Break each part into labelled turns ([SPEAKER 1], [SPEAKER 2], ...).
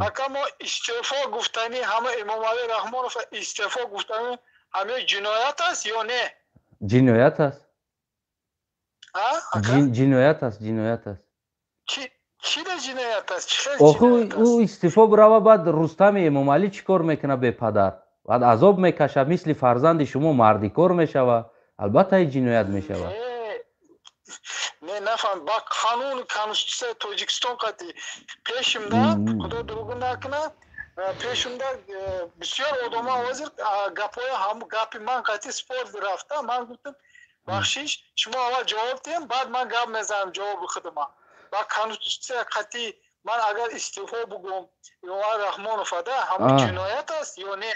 [SPEAKER 1] Ака, мо истеъфо гуфтанӣ ҳама Эмомалӣ Раҳмонов истеъфо гуфтанӣ ҳама ҷиноят аст ё не?
[SPEAKER 2] Ҷиноят аст. Ҷиноят аст, ҷиноят аст.
[SPEAKER 1] Чӣ да ҷиноят аст?
[SPEAKER 2] Охи, ӯ истеъфо бирава, баъд Рустами Эмомалӣ чӣ кор мекунад бепадар? Баъд азоб мекашад, мисли фарзанди шумо мардикор мешавад. Албатта, ин ҷиноят мешавад.
[SPEAKER 1] Не, нафаҳм, ба қонуни конститутсияи Тоҷикистон қати пешимда, худо дурӯғ накунад, пешимда бисёр одамон ҳозир гапҳои ҳам гапи ман қати спор рафта. Ман гуфтам: «Бахшиш, шумо аввал ҷавоб диҳем, баъд ман гап мезанам ҷавоби худама». Ба конститутсия қати ман агар истеъфо бугӯм Эмомалӣ Раҳмонова, ҳамон ҷиноят аст ё не?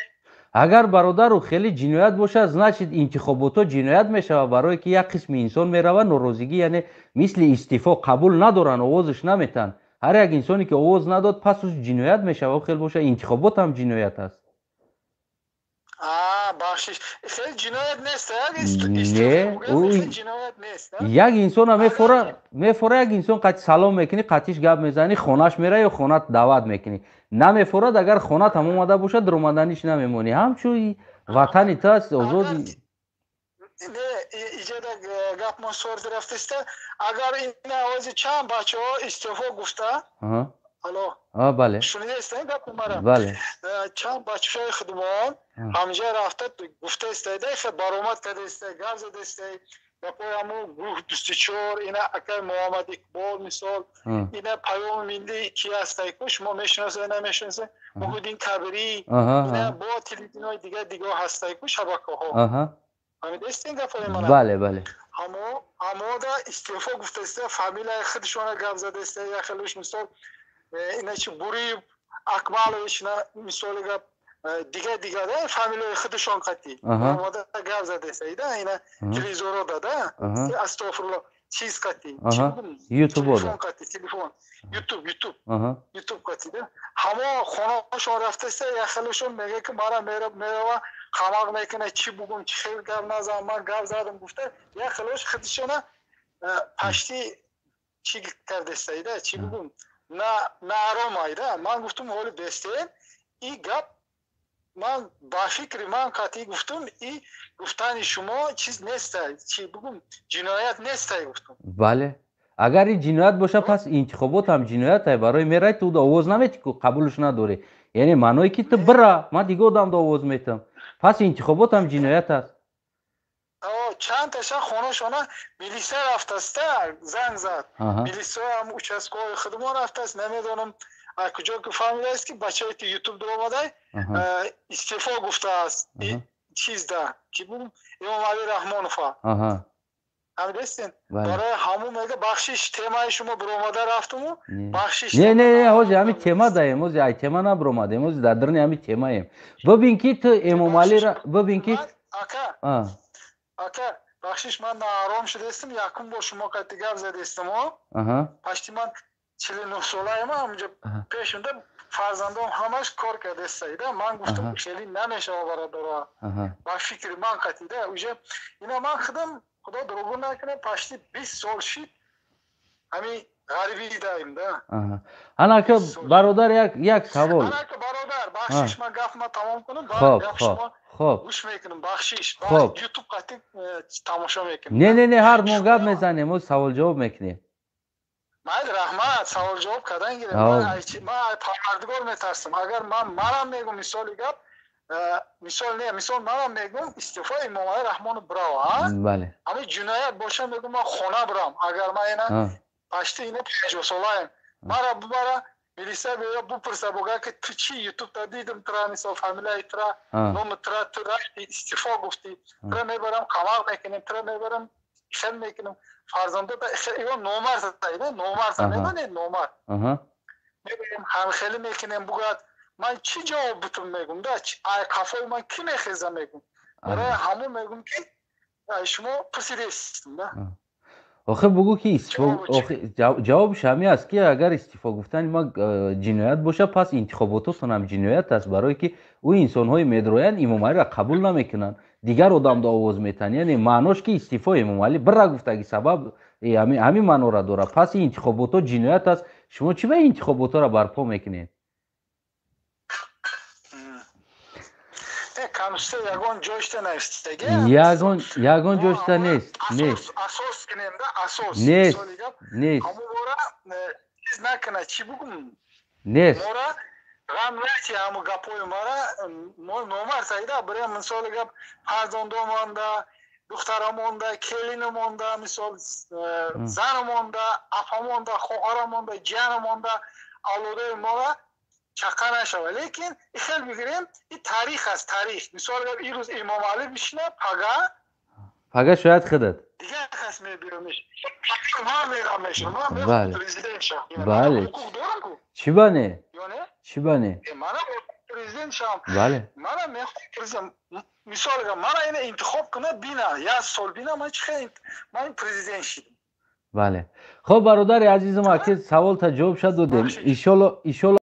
[SPEAKER 2] Агар, бародару, хеле ҷиноят бошад, значит, интихоботҳо ҷиноят мешавад, барое ки як қисми инсон меравад норозигӣ, яъне мисли истеъфо қабул надоранд, овозаш наметаҳанд. Ҳар як инсоне ки овоз надод, пас ӯ ҷиноят мешавад. Хел бошад, интихобот ҳам ҷиноят аст.
[SPEAKER 1] Бахшиш, хеле ҷиноят нест?
[SPEAKER 2] Не, як инсона мефора, мефора, як инсон қати салом мекунӣ, қатиш гап мезанӣ, хонаш мера ё хонат даъват мекунӣ, намефорад. Агар хонат ҳам омада бошад, даромаданиш намемонӣ. Ҳамчун ватани ту аст, озоди.
[SPEAKER 1] Не, иҷода гап мо сорди рафтаста. Агар ина ози чанд бачаҳо истеъфо гуфта, алло?
[SPEAKER 2] Бале.
[SPEAKER 1] Шунидаистед гапи мара?
[SPEAKER 2] Бале.
[SPEAKER 1] Чанд бачаҳои худмон ҳамҷа рафта гуфтаистед, хе баромад кардаисте, гап задаисте, гапои ҳамун гурӯҳ 24, ина акай Муҳаммад Иқбол, мисол, ина Паёми миллӣ ки ҳастай ку, шумо мешиносед, намешиносед, Муҳиддин Кабирӣ, ина бо телевизионҳои дигар дигар ҳастай ку, шабакаҳо. Фаҳмидаистед гапои мана?
[SPEAKER 2] Бале.
[SPEAKER 1] Ҳамода истеъфо гуфтаиста, фамилияи худшона гап задаиста, яхелуш, мисол, ина чи Буриев Акмалович, мисоли гап, дигар дигар фамилияи худашон қатӣ омода гап задаиста, ина телевизоро дада, астағфирулло, чиз қатӣ.
[SPEAKER 2] Ютуб.
[SPEAKER 1] Қатӣ телефон, Ютуб, Ютуб, Ютуб қатӣ да. Ҳамо хонаашон рафтаиста, яхелушон мега ки мара мерава, қамақ мекунад, чӣ бугум, чӣ хел гап назанам, ман гап задам гуфта, яхелуш худашона пашти чӣ кардастаида, чӣ бугум, нааромайда. Ман гуфтум: «Ҳоли бестен и гап ман ба фикри ман қатъӣ гуфтум, и гуфтани шумо чиз нестай, чӣ бугум, ҷиноят нестай», гуфтум.
[SPEAKER 2] Бале, агар ин ҷиноят бошад, пас интихобот ҳам ҷиноятай, барои мерай, ту овоз наметӣ ку, қабулш надорӣ, яъне маъное ки ту бира, ман дига одамда овоз метам. Пас интихобот ҳам ҷиноят аст.
[SPEAKER 1] Чанд таша хонашона милиса рафтаста, занг зад милисаам, участковый худмон рафтааст. Намедонам, куҷо ки фаҳмидааст, ки бачае ки Ютуб дуромадай, истеъфо гуфтааст чизда, ки бу Имомалӣ Раҳмонова. Ҳамидастен? Барои ҳамун мега, бахшиш, темаи шумо биромада рафтуму, бахшиш.
[SPEAKER 2] Не, не, не, ҳози ҳами тема даем, ҳози ай тема набиромадем, ҳози дар даруни ҳами темаем. Бибин ки ту Эмомалира бибин ки
[SPEAKER 1] Ака, ака, бахшиш, ман нааром шудаистам, якум бор шумо қати гап задаистам. Пашти ман 49 солаем, ҳамҷо пешунда фарзандом ҳамаш кор кардастаида. Ман гуфтам, хеле намешава, бародаро, ба фикри ман қатида уже ина ман худам, худо дурӯғ накунад, пашти 20 сол шид ҳами ғарибӣ даем да.
[SPEAKER 2] Анака, бародар, як савол.
[SPEAKER 1] Анака, бародар, бахшиш, ман гапма тамом кунам.
[SPEAKER 2] Хоб, хоб, хоб.
[SPEAKER 1] Гӯш мекунам, бахшиш, Ютуб қатӣ тамошо мекунам.
[SPEAKER 2] Не, не, не, ҳар мо гап мезанем, мо савол ҷавоб мекунем.
[SPEAKER 1] Майли, раҳмат, савол ҷавоб кардан гирем. Ман Парвардигор метарсам. Агар ман манам мегум, мисоли гап, мисол не, мисол, манам мегум истеъфои Эмомалӣ Раҳмонов бирава.
[SPEAKER 2] Бале.
[SPEAKER 1] Ҳамин ҷиноят боша, мегум, ман хона бирам. Агар ман ина пашти ина 50 солаем, мара бубара милиса, бея бупурса, буга ки ту чи Ютуб-та дидим тура, мисол, фамилияи тура, номи тура, ту рафти истеъфо гуфтӣ, тура мебарам, қамақ мекунем, тура мебарам, хел мекунем, фарзандота ё номард, номард медонед, номард мебарем, ҳамхелӣ мекунем, бугад, ман чӣ ҷавоб бутум, мегум да, ай қафои ман кӣ мехеза, мегум. Барои ҳамун мегум ки шумо пурсидестм да.
[SPEAKER 2] Охир бугӯ ки ҷавобш ҳамин аст ки агар истифо гуфтани ма ҷиноят бошад, пас интихобототон ҳам ҷиноят аст, барое ки ӯ инсонҳои медроянд, Эмомалиро қабул намекунанд, дигар одамда овоз метаҳанд. Яъне маънош ки истифо Эмомалӣ бира гуфтаги сабаб ҳамин маънора дорад. Пас интихоботҳо ҷиноят аст. Шумо чӣ ба интихоботҳоро барпо мекунед?
[SPEAKER 1] Конституция ягон ҷойшта навиштаги?
[SPEAKER 2] Ягон ҷойшта нест, нест.
[SPEAKER 1] Асос кунем да, асос.
[SPEAKER 2] Нест, нест.
[SPEAKER 1] Ҳамон чиз накуна, чӣ бугум?
[SPEAKER 2] Нест.
[SPEAKER 1] Мора ғам нати, ҳаму гапои мара мо номард сайда бирем, мисоли гап, фарзандомонда, духтарамонда, келинамонда, мисол, занамонда, апамонда, хоҳарамонда, ҷиянамонда, авлодои мора чақа нашава. Лекин хел бигирем, и таърих аст, таърих. Мисол гап, ирӯз Имомалӣ бишина, пага
[SPEAKER 2] Пага шояд худат.
[SPEAKER 1] Дигар кас мебиёмеш, ман мерам мешам, ман мехоҳам президент шам.
[SPEAKER 2] Бале,
[SPEAKER 1] ҳуқуқ дорам ку?
[SPEAKER 2] Чӣ ба не?
[SPEAKER 1] Ё не?
[SPEAKER 2] Чӣ ба не?
[SPEAKER 1] Мана президент шам.
[SPEAKER 2] Бале.
[SPEAKER 1] Мана мехоҳам президент, мисол гап, мана ина интихоб куна, бина, як сол бина, ман чӣ хел ман президент шидам.
[SPEAKER 2] Бале, хуб, бародари азизам, аки саволта ҷавоб ша додем, иншолло, иншолло.